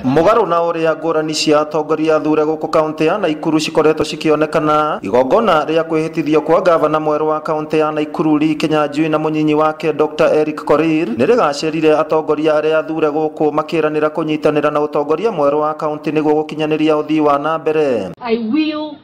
Mugaru na uria ngurani cia atongoria athure guku kaunti ya Nakuru cikoretwo cikionekana igongona ria kwihitithio kwa gavana mweru wa kaunti ya Nakuru Lee Kinyanjui na munyinyi wake Dr. Eric Korir nirigacirire atongoria aria athure guku makiranira kunyitanira na utongoria mweru wa kaunti niguo gukinyaniria uthii wa na mbere. I will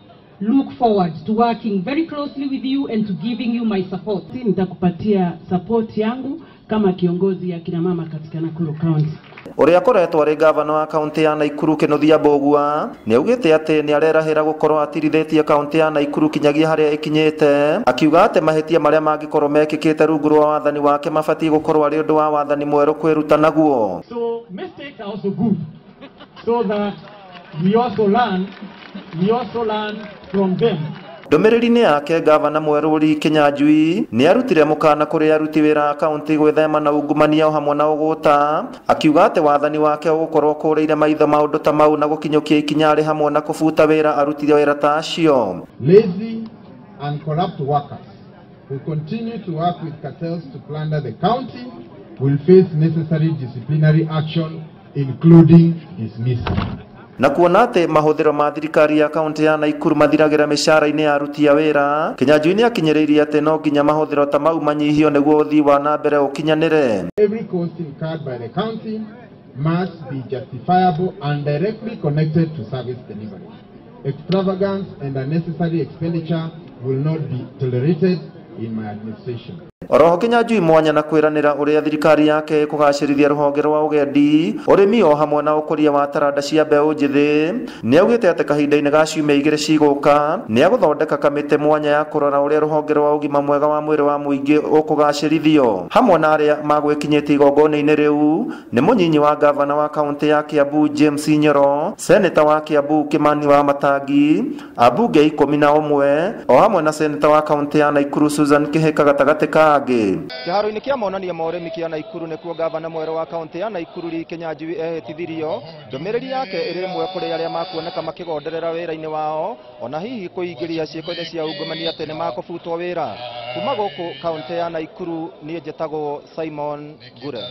look forward to working very closely with you and to giving you my support. Nitakupatia support yangu kama kiongozi ya kina mama katika Nakuru County. Uria akoretwo ari gavana wa kaunti ya Nakuru Kinuthia Mbugua niaugite ati niarerahira gukorwo atirithĩtie kaunti ya Nakuru kinyagia haria ikinyite, akiuga ati mahitia maria mangikorwo mekikite rungu rwa wathani wake mabatiĩ gukorwo ari undu wa wathani mweru kwiruta naguo. So mistakes are also good so that we also learn from them. Ndũmĩrĩri-inĩ yake gavana mwerũ Lee Kinyanjui nĩarutire mũkana kũrĩ aruti wĩra a kaunti gwĩthema na ungumania o hamwe na ũgũta, akiuga atĩ wathani wake ũgũkorwo ũkũrĩire maitho maũndũ ta mau na gũkinyũkia ikinya arĩ hamwe na kũbuta wĩra aruti wĩra ta acio. Lazy and corrupt workers who continue to work with cartels to plunder the county will face necessary disciplinary action including dismissal. Na kuona atĩ mahũthĩro ma thirikari ya kaunti ya Nakuru mathiragĩra mĩcara-inĩ ya aruti a wĩra, Kinyanjui nĩakinyĩrĩirie atĩ no nginya mahũthĩro ta mau manyihio nĩguo ũthii wa na mbere ũkinyanĩre. Every cost incurred by the county must be justifiable and directly connected to service delivery. Extravagance and unnecessary expenditure will not be tolerated in my administration. Oroho Kinyanjui mwanya na kwiranira uria thirikari yake ikugacirithia ruhonge rwa ugendi, urimi o hamwe na ukuria wa taranda cia mbeũ njithi, niaugite ati kahinda-inĩ ga ciumia igĩrĩ cigũka niaguthondeka kamĩtĩ mwanya ya kũrora uria ruhonge rwa ũgima mwega wa mwĩrĩ wa mũingĩ ũkũgacĩrithio. Hamwe na aria magwĩkinyĩtie igongona-inĩ rĩu nĩ mũnyinyi wa gavana wa kaunti ya Kiambu James Nyoro, seneta wa Kiambu Kimani wa Matangi, ambunge 11 o hamwe na seneta wa kaunti ya Nakuru Susan Kihika gatagatĩ ka Kĩharo-inĩ kĩa monania ma ũrĩmi kĩa Nakuru nĩkuo gavana mwerũ wa kaunti ya Nakuru Lee Kinyanjui ehĩtithirio. Ndũmĩrĩri yake ĩrĩ ĩmwe kũrĩ arĩa makuoneka makĩgonderera wĩra-inĩ wao ona hihi kũingĩria ciĩko-inĩ cia ungumania atĩ nĩ makũbutwo wĩra. Kuma gũkũ kaunti ya Nakuru niĩ njĩtagwo Simon Ngure.